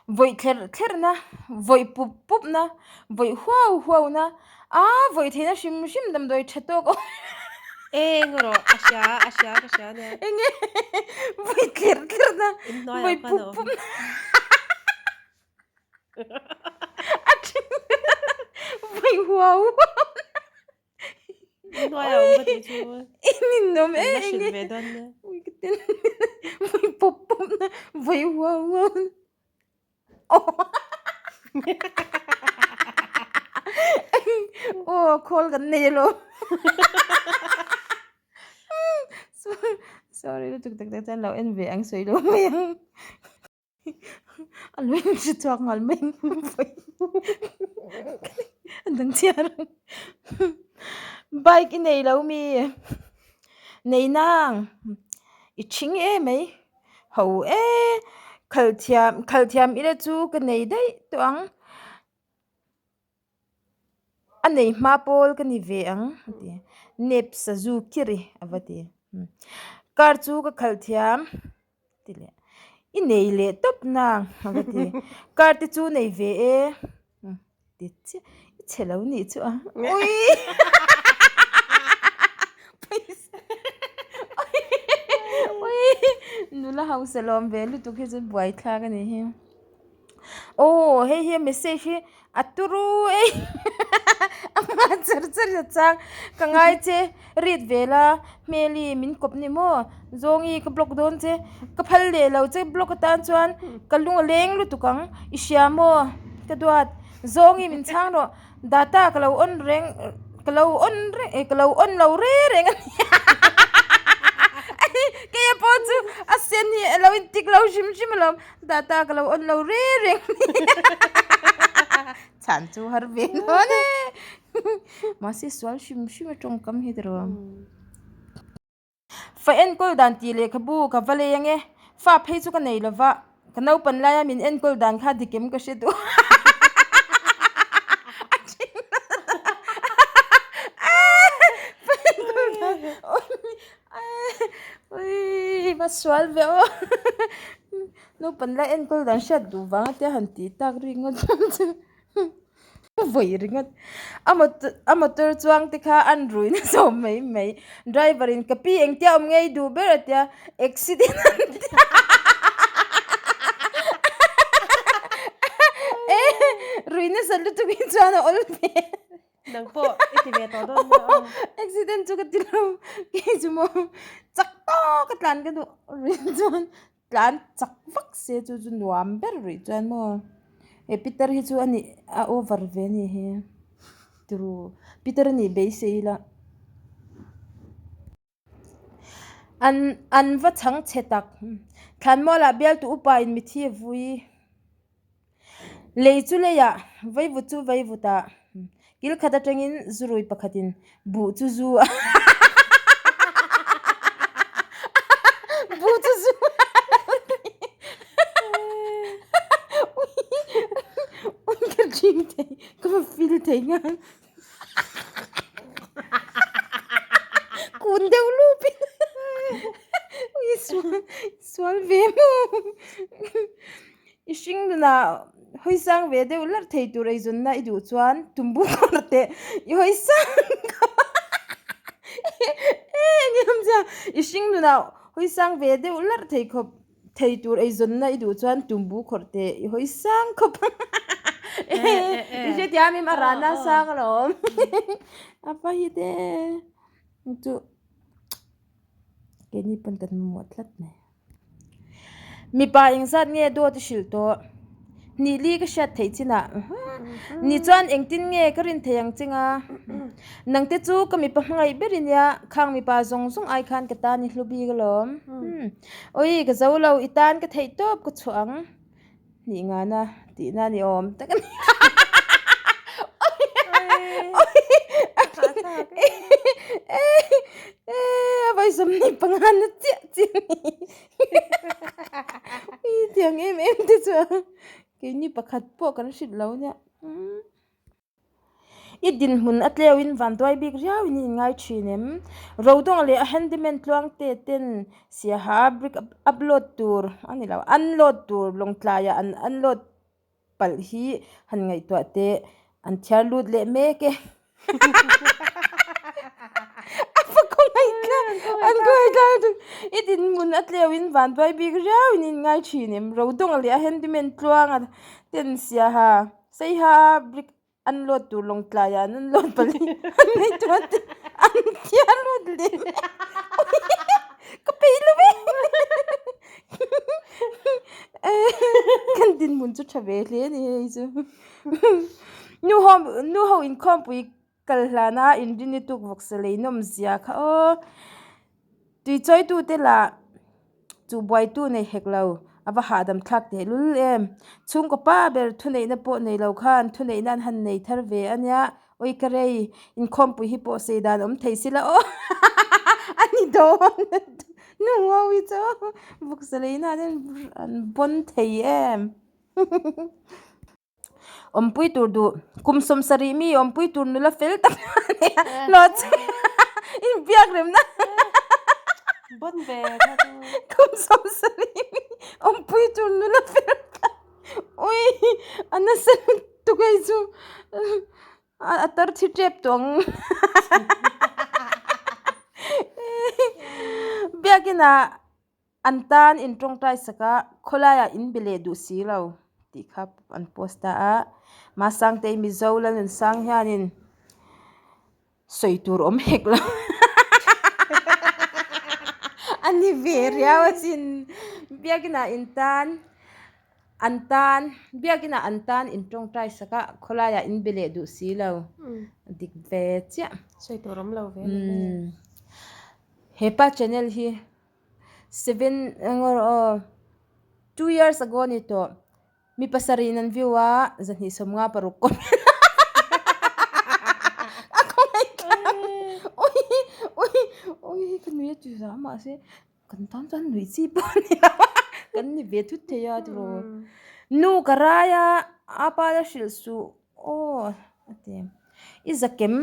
Vawih thlerh thlerh na, vawih pup pup na, vawih huau huau na, aa vawih theihna hrim hrim damdawi tha tawk awm. Eng rawh, a hria, a hria ka hria nia. Enge vawih thlerh thlerh na, vawih pup pup na. A ṭhing vawih huau huau na. Hnuai a awm ka tih chu. In in awm Kan e la hrilh enge. ve dawn nia. Ui ka ten. Vawi pawp pawp na vawi huau huau na. Aw. Aw khawl kan nei alawm. Sorry lutuk tak tak chuan lo en ve ang sawi lo mai ang. A lo in hre chhuak nghal mai a dang chhiar ang bike i nei lo mi nei nang i thing em mai ho e khal thiam khal thiam ila chu ka nei daih tawh ang. A nei hma pawl ka ni ve ang a ti. Nep sazu kiri a va ti. Car chu ka khalh thiam ti leh i nei leh tawp nang a va ti. Car te chu nei ve e ti chiah i chhe lo nih chu a ui ui nula hausa lawm ve lutuk hi chu buaithlak a nih hi. Aw hei hi message hi a turu e a hma char char a chang ka ngai che read ve la hmeli min kawp ni maw zawngi ka block dawn che ka phal leh lo che block atan chuan ka lung a leng lutuk ang i hria maw ka duat zawngi min chhang rawh data ka lo on reng ka lo on reng eh ka lo on lo reng reng a ni keia pawh chu a sen hi a lo intik lo hrim hrim alawm. Data ka lo on lo re reng chhan chu har ve dawn e mahse sual hrim hrim a tawngkam hi tiraw fa enkawl dan tih lehkhabu ka va lei ange fa phei chu ka nei lova ka naupan laia min enkawl dan kha dik em ka hre duh Ui va sual ve aw naupang lai enkawl dan hriat duh vang a tia han tih tak rik ngawt chu vawi ringawt a motor a motor chuang te kha an rui na zawm mai mai driver in ka pi engtia awm ngei duh ber a tia accident an ti e rui nasa lutuk hi chuan a awl ve. Nang pawh i ti ve tawh dawn nia aw. Accident chu ka ti lo kei chu maw chak tawk a tlan ka duh rih chuan tlan chak vak se chu chu nuam ber rih chuan maw he pitar hi chu a nih a over ve a ni hi turu pitar a nih beisei ila. An an va chhang chhe tak. Thlanmualah bialtu upa in mithi a vui. Lei chu leiah, vaivut chu vaivutah, kil khat atangin zurui pakhatin buh chu zu a buh chu zu a ui ka ching thei ka va feel thei nghal. Kun deuh lup in ui sual sual ve maw i hring nunah hawi sang ve deuh larh thei tur eizawnna i duh chuan tumbu kawr teh i hawi sang eng em chiang i hring nunah hawi sang ve deuh larh thei khawp. Thei tur eizawnna i duh chuan tumbu khawrh teh i hawi sang khawp ang. I hrethiam em a rana sang alawm. A pa hi te chu keini pawn kan mamawh tlat mai. Mipa engzat nge dawt i hrilh tawh? Hnih li ka hriat theih chinah ni chuan engtin nge ka rin thei ang chinga? Nangte chu ka mipa hmangaih ber i nia, khang mipa zawng zawng ai khan ka tan i hlu bik alawm. Awi ka zo lo, i tan ka theih tawp ka chhuah ang. Hnih ngana tihna ni awm tak a ni. A vawi sawmhnih panga na chiah chiah a ni. Ui tiang em em te chu keini pakhat pawh kan hrilh lo nia. I dinhmun a tleuhin vanduai bik riauin i inngai thin em? Rodawng leh a handyman tluangte ten siaha brick upload tur a ni lo, unload tur lawngtlaiah an unload. palh hi han ngaihtuah teh an thiar lut leh mek e. A va khawngaih an khawngaih thlak lutuk. I dinhmun a tleuhin vanduai bik riauin in ngai thin em? Rodawnga leh a handyman tluanga ten siaha seiha brick an load tur lawng tlaiah an unload palh hi an ngaihtuah te an thiar lut leh mek ka peih lo e kan dinhmun chu tha ve hle a ni hei chu nu ho nu ho inkhawmpui kal hlana inrini tuk vawksa lei nawm zia kha aw Tuichawitute lah chu buaitu nei hek lo, a va hahdam thlak teh lul em. Chhungkaw pa ber thuneihna pawh nei lo khan thuneihna an han nei thar ve a nia, Awi ka rei, inkhawmpui hi pawh sei dan awm thei sila aw a ni dawn nu Ngawi chu vawksa leina an bawn thei em. Awmpui tur duh kum 70 mi awmpui tur nula fel tak a ni a hlawh che inbiak remna Bon ve kha chu. Kum 70 mi awmpui tur nula fel tak ui a nasa lutuk hei chu a tar thi tep tawh ang biakinah An tan in tawngtai sak a, khawlaiah in be leh duh si lo tih kha an post ta a. Masangtei Mizo Lalnunsang hianin sawi tur awm hek lo a ni ve riau asin. Biakinah in tan an tan biakinah an tan in tawngtai sak a, khawlaiah in be leh duh si lo a dik ve chiah. Sawi tur awm lo ve. Hepa channel hi. Seven engawr aw 2 years ago a ni tawh mi pasarih in an view a 256 comment a khawngaih thlak ui ui ui ka nui a ti za mahse kan tan chuan nuih chi pawh a ni lo a kan ni ve thut thei a tiraw nu ka rai a apa la hrilh suh aw a ti. I zakem,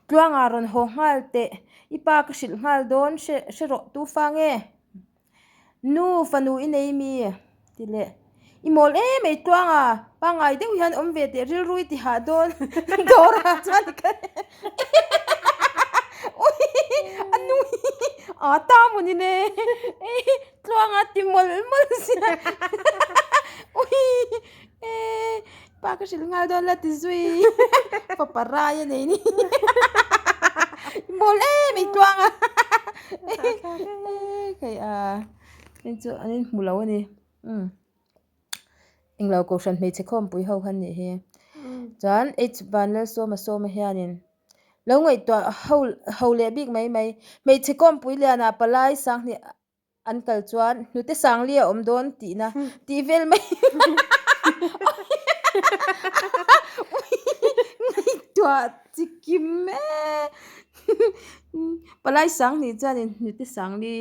Tluanga rawn haw nghal teh, i pa ka hrilh nghal dawn hre hre rawh tu fa nge? Nu, fanu i nei mi? Ti leh, I mawl em ei Tluanga, pangngai deuh hian awm ve teh rilru i ti hah dawn dawrah chuan i kal Ui, a nu hi a ta maw ni le, Tluanga ti mawlh mawlh sia Ui, Pa ka hrilh nghal dawn la ti zui fapa rai a nei ni i mawl em i tluang a hei a hei chu an inhmu lo a ni umm englo kohhran hmeichhe khawmpui ho kha an nih hi chuan H Vanlalsawma sawma hianin lo ngaihtuah ho ho leh bik mai mai hmeichhe khawmpui lianah palai sanghnih. An kal chuan hnute sangli a awm dawn tihna tih vel mai ngaihtuah chi kim e palai sangli chuanin hnute sangli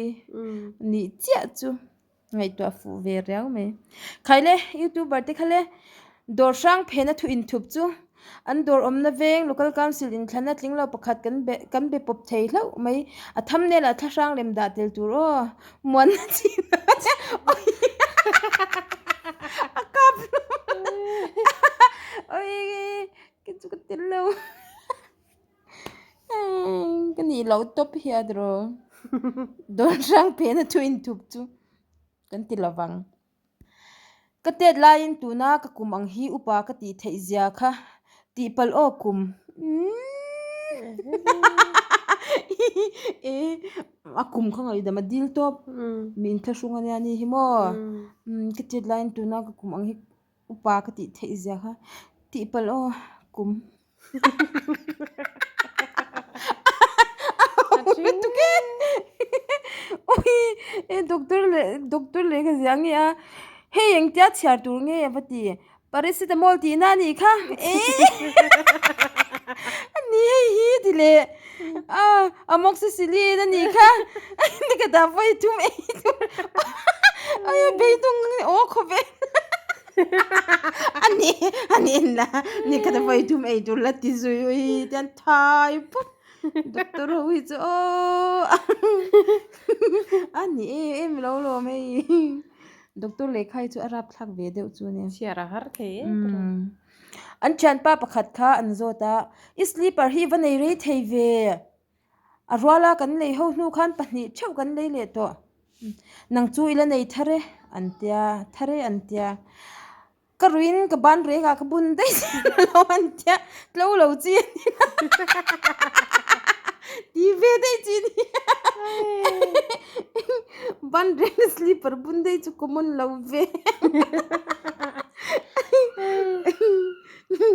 nih chiah chu ngaihtuah fuh ve riau mai. Khaile youtuber te kha le dawr hrang phena thu inthup chu. An dawr awmna veng Local Council inthlana tling lo pakhat kan be kan be pawp thei hlauh mai. A thumbnail ah thlahrang lem dah tel tur aw. Muanna chin a kap oi ka chu ka tel lo ka nih loh tawp hi a tiraw dawr hrang phena thu inthup chu kan ti lovang. Ka tet laiin tuna ka kum ang hi upa ka tih theih zia kha tih palh aw kum e a kum kha ngaihdam a dil tawp mi inthlahrung ania ni hi maw ka tet laiin tuna ka kum ang hi upa ka tih theih zia kha tih palh aw kum. Doctor leh doctor leh ka ziah nge a hei engtia chhiar tur nge a va ti paracetamol tihna a nih kha a ni hei hi ti leh a amoxicillin a nih kha ka dah vawi thum ei tur beidawng aw khawvel. Ani ani en la ni khat a vawi thum ei tur la ti zui ui tian thai pawp doctor ho hi chu aw ani em em lo lawm hei. Doctor lehkha hi chu a rapthlak ve deuh chu a ni. Chhiar a har thei em tawh. An thianpa pakhat kha an zawt a, I slipper hi va nei rei thei ve. A ruala kan lei ho hnu khan pahnih theuh kan lei leh tawh. Nang chu i la nei thar e an tia, thar e an tia. Ka ruin ka ban rek ah ka bun daih lo an tia, tlo lo chi a ni ti ve daih chi a ni ban rek a slipper bun daih chu common lo ve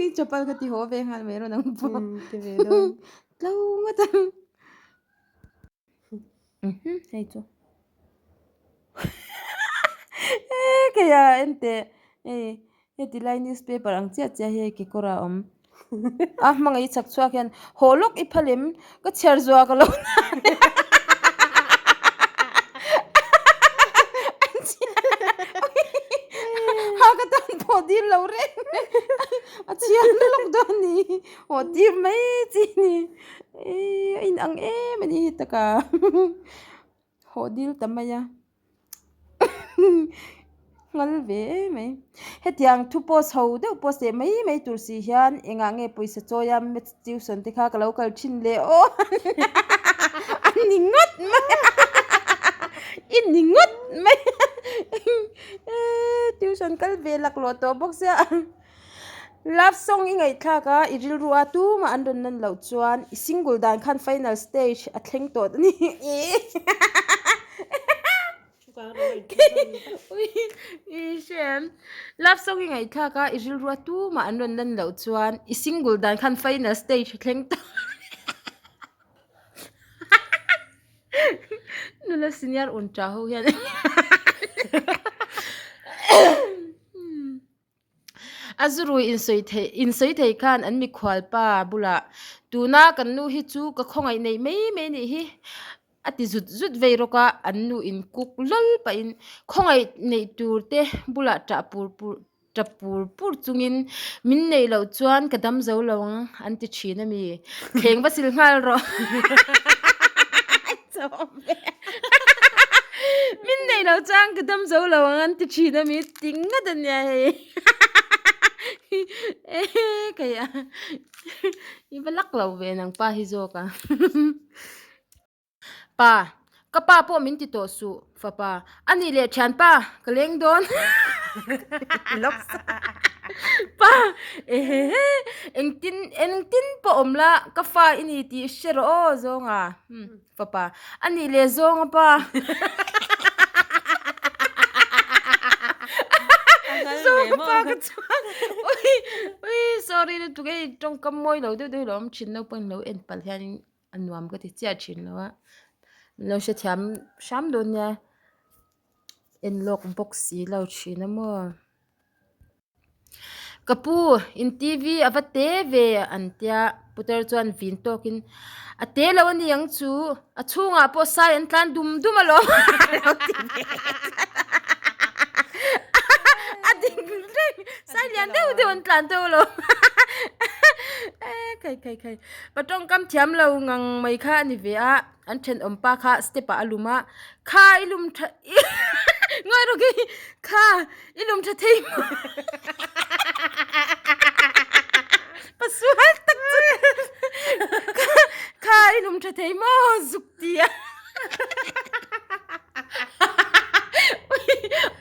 i chapal kha ti haw ve nghal mai rawh nang pawh tlo ngawt ang. Hei chu kei a en teh hei heti lai newspaper ang chiah chiah hi hei kekawr ah a awm a hmangaih chak chhuak hian haw lawk i phal em ka chhiar zuah ka lo ha ka tan pawh dil lo reng a chhiar lawk dawn a ni haw tir mai chi a ni. Eii a inang em a ni hi taka haw dil ta mai a nghal ve em mai hetiang thu post ho deuh post leh mai mai tur si hian engah nge pawisa chawi a maths tuition te kha ka lo kal thin leh aw a ni ngawt mai a i ni ngawt mai a tuition kal ve laklawh tawh bawk sia. Love song i ngaihthlak a, i rilru a tumah an rawn lan loh chuan i single dan khan final stage a thleng tawh a ni. Love song i ngaihthlak a, i rilru a tumah an rawn lan loh chuan i single dan khan final stage a thleng tawh. Nula senior un tah ho hian. A zurui insawi theih insawi thei khan an mikhual pa bulah tuna kan nu hi chu ka khawngaih neih mai mai nih hi a ti zut zut vei rawk a an nu in kuk lawl pahin khawngaih neih tur te bulah tah pur pur tap pur pur chungin min neih loh chuan ka dam zo lo ang an ti thin a mi thleng va sil nghal rawh. Min neih loh chuan ka dam zo lo ang an ti thin a mi ti ngat a nia hei kei a i va lak lo ve nang pa hi zawk a pa ka pa pawh min ti tawh suh fapa a nih leh thianpa ka leng dawn pa ehehe engtin engtin pawh awm la ka fa i ni tih hre rawh aw zawnga. Fapa, A nih leh zawng a pa. Zawng a pa ka chuan ui ui sorry lutuk hei tawngkam mawi lo deuh deuh hi lo awm thin naupang in lo en palh hianin a nuam ka ti chiah thin lo a min lo hrethiam hram dawn nia en lawk bawk si lo thin a maw. Ka pu, in TV a va te ve an tia, putar chuan vin tawkin a te lo a ni ang chu, a chhungah pawh sai an tlan dum dum alawm a lo ti ve a ding reng, sai lian deuh deuh an tlan deuh alawm khai khai khai pa tawngkam thiam lo ngang mai kha a ni ve a. An thenawm pa kha step ah a lum a, Kha i lum tha ngawi rawh khi, kha i lum tha thei maw pasual tak chu kha i lum tha thei maw zuk ti a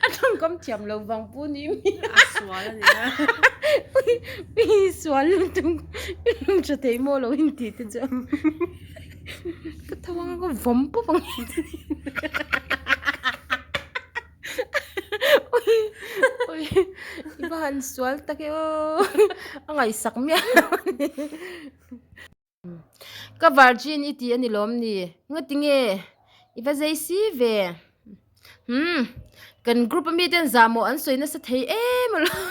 a tawngkam thiam lo vang pu ni mi a sual a nia i sual lutuk i lum tha thei maw lo intih te chu. Ka tho anga ka vawm pawp ang ui ui i va han sual tak e aw a ngaihsak miah lo a ni ka virgin i ti a ni lawm ni ngati nge i va zei si ve Umm kan group ami ten zahmawh an sawi nasa thei em alawm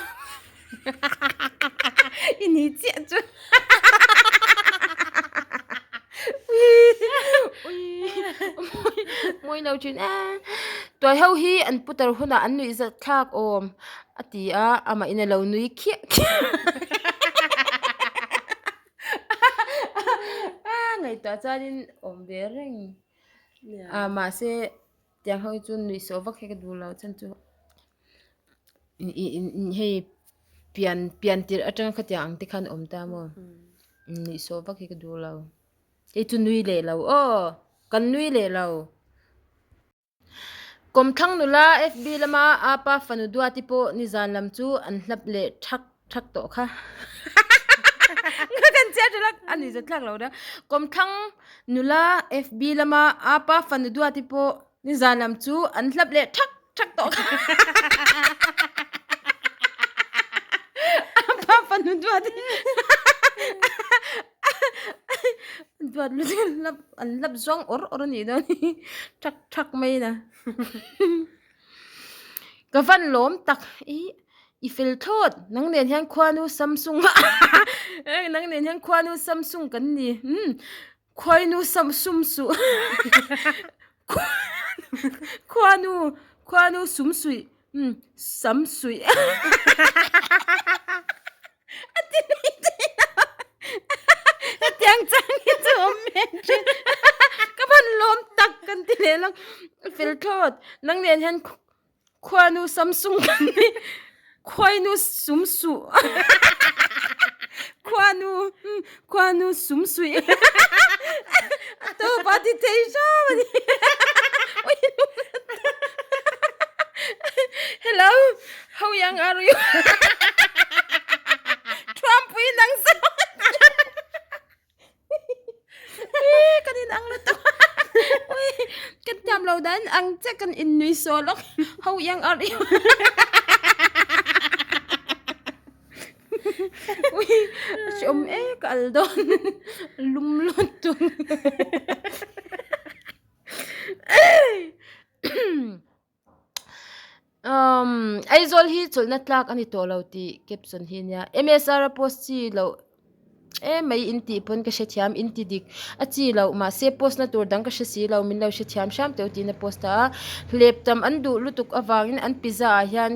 i ni chiah chu ui ui mawi lo thin e tuai ho hi an putar hunah an nuih zat thlak awm a ti a amah in alo nui khiah khiah a ngaihtuah chuanin awm ve reng a mahse. Tiang ho hi chu nuih sawh vak hi ka duh lo chan chu. Hei pian pian tirh atanga khatiang ang te khan awm ta maw? Nuihsawh vak hi ka duh lo. Hei chu nui leh lo aw, kan nui leh lo. Kawmthlang nula FB lama apa fanu duati pawh nizan lam chu an hlap leh thak thak tawh kha. Nga kan chiah tha lak a ni zat thlak lo nia. Kawmthlang nula FB lama apa fanu duati pawh nizan lam chu an hlap leh thak thak tawh kha. Apa fanu duati duat lutuk an hlap an hlap zawng awr awr a nih dawn hi thak thak mai na. Ka van lawm tak ih i fel thlawt nang nen hian khuanu Samsung nang nen hian khuanu Samsung kan ni umm khuainu Samsung suh khuanu khuanu sum suih umm sam suih a ti mai thei a hetiang chang hi chu awm ve thin ka van lawm tak kan ti leh lawk fel thlawt nang nen hian khuanu samsung kan ni khuainu sum suh khuanu khuanu sum suih a tawp a ti thei hram a ni hello. How young are you? Trumpui nang sa. Kan in ang lutuk. Ui, kan tiam lo dan ang che kan in nui so lok. How young are you? Ui, hreawm e ka al dawn. Lum lutuk. Umm Aizawl hi chawlhna tlak a ni tawh lo tih caption hi a nia M_S_R a post chi loh emai in tih pawn ka hrethiam in ti dik a chi loh mahse post na tur dang ka hre si lo min lo hrethiam hram teuh tiin a post a hlep tam an duh lutuk avangin an pizza ah hian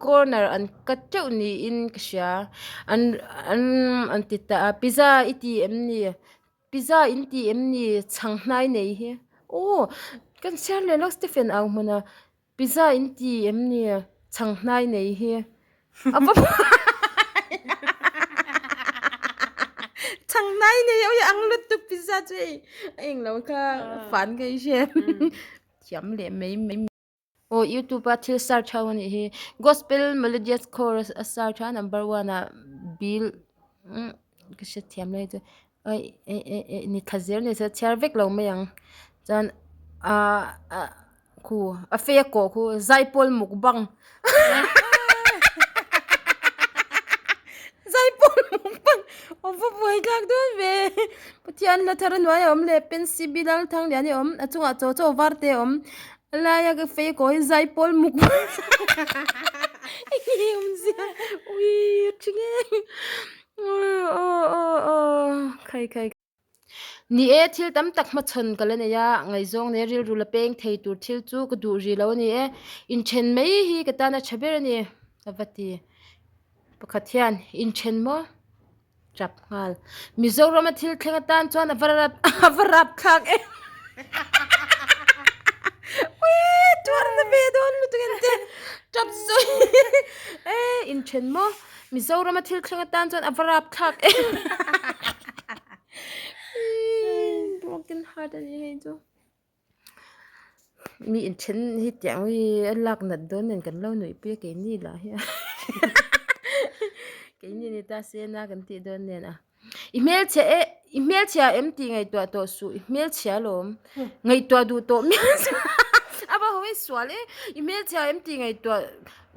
corner an cut teuh niin ka hria an an an ti ta a pizza i ti em ni. Pizza in ti em ni chhang hnai nei hi aw kan chhiar leh lawk Stephen au hmun a pizza in ti em ni chhang hnai nei hi a va chhang hnai nei awi ang lutuk pizza chu hei a englo kha fan ka i hre thiam leh mai mai. Aw youtube a thil search ho anih hi gospel melodious chorus a search a number one ah bill umm ka hrethiam lai chu aih eh eh eh ni thla zel ni se chhiar vek lo mai ang chuan ahh ah khu a fei a kawh khu zaipawl mukbang zaipawl mukbang a va buai thlak dawn ve Pathian hla thar a hnuai a awm leh pencil bilal thanglian hi a awm a chungah chaw chaw var te a awm. A laia ka fei kaw hi zaipawl muk enge awmzia ui a thi ngei aw aw aw khai khai ni e thil tam tak hmachhawn ka la nei a ngaihzawng nen rilru la peng thei tur thil chu ka duh rih lo a ni e inthen mai hi ka tan a tha ber a ni a va ti pakhat hian inthen maw. Tap nghal. Mizorama thil thleng atan chuan a va rap a va rap thlak em. Uii tuarna ve dawn lutuk en te tap sawi e inthen maw Mizorama thil thleng atan chuan a va rap thlak em. Broken heart a ni hei chu. Mi inthen hi tiang hi a lak nat dawn nen kan lo nuih pui a keini lah hi a keini ni ta se na kan tih dawn nen a i hmelchhe e i hmelchhia em tih ngaihtuah tawh suh i hmelchhia alawm ngaihtuah duh tawh miah suh a va hawi sual e i hmelchhia em tih ngaihtuah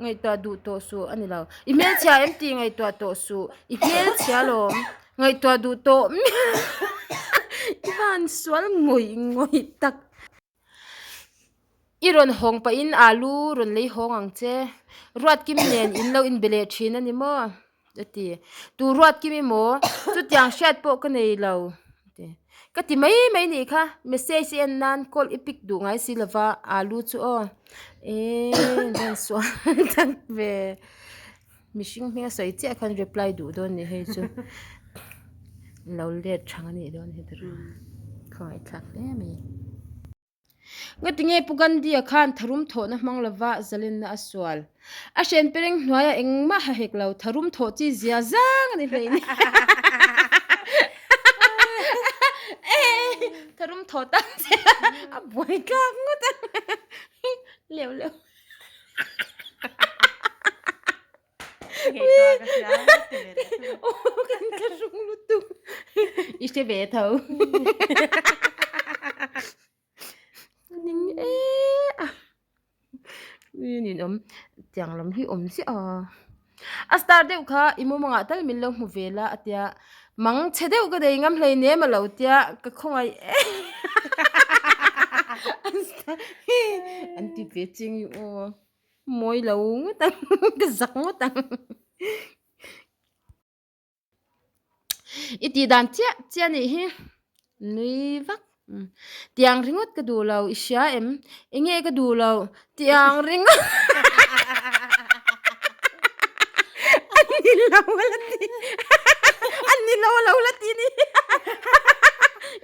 ngaihtuah duh tawh suh a ni lo i hmelchhia em tih ngaihtuah tawh suh i hmelchhia alawm. Ngaihtuah duh tawh miah i van sual ngawih ngawih tak. I rawn hawng pahin alu rawn lei hawng ang che. Ruatkim nen in lo inbe leh thin a ni maw? A ti. Tu Ruatkim i maw? Chutiang hriat pawh ka nei lo. Ka ti mai mai nih kha. Message i en nan call i pick duh ngai si lova alu chu aw. Eee van sual tak ve. Mihring hming a sawi chiah khan reply duh dawn ni hei chu lo let thang a nih dawn hi tiraw khawngaih thlak hle mai. Ngatinge Pu Gandhi-a khan tharum thawhna hmang lova zalenna a sual? A hren pereng hnuaiah engmah ha hek lo, tharum thawh chi zia zang a ni hlei ni. Tharum thawh tan che a buai tlak ngawt a. Leu leu. Kan thlahrung lutuk. I hre ve tho. Ning e a. Ui nin awm tiang lam hi awm chiah a. A star deuh kha i mumangah tal min lo hmu ve la a tia mang chhe deuh ka nei ngam hleinem a lo tia ka khawngaih em an ti ve ching i aw. Mawi lo ngawt ang ka zak ngawt ang. I tih dan chiah chiah nih hi nui vak tiang ringawt ka duh lo i hria em eng nge ka duh lo tiang ringawt a ni lo a la ti a ni lo a lo la ti ni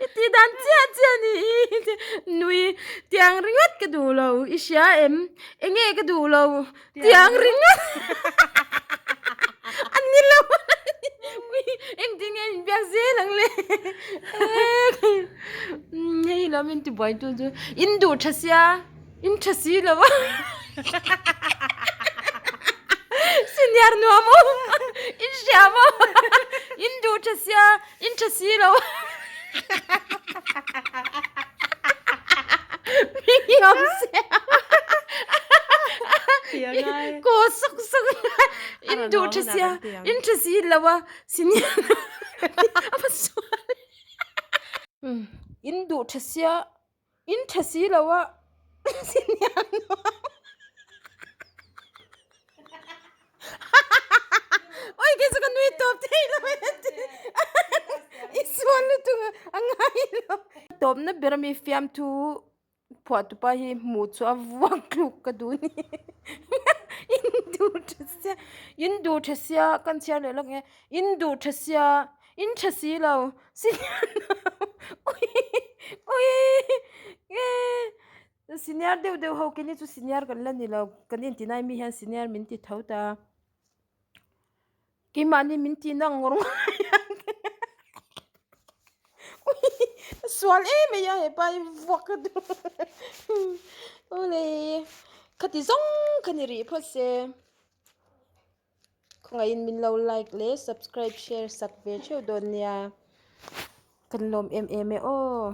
i tih dan chiah chiah nih hi nui tiang ringawt ka duh lo i hria em eng nge ka duh lo tiang ringawt a ni lo engtin nge in biak zel ang le hei hi lo min tibuai tu chu in duh tha sia in tha si lo a senior nuam awm in hria maw in duh tha sia in tha si lo a mi awm sia kaw sawk sawk in duh tha sia in tha si lo a senior a va sual in duh tha sia in tha si lo a senior Oi kei chu ka nui tawp thei lo e i sual lutuk a ngai lo. Tawpna ber ami fiamthu phuah tupa hi hmuh chu a vuak tluk ka duh ni in duh tha sia in duh tha sia kan chhiar leh lawk nge in duh tha sia in tha si lo ui ui nge. Senior deuh deuh ho keni chu senior kan la ni lo kan inti nai mi hian senior min ti tho ta keimahni min ti na ngawr ngawr a sual em mai a hepa hi vuak ka duh awle khati zawng kha ni rih phawt se khawngaihin min lo like leh subscribe share sak ve theuh dawn nia kan lawm em em e aw.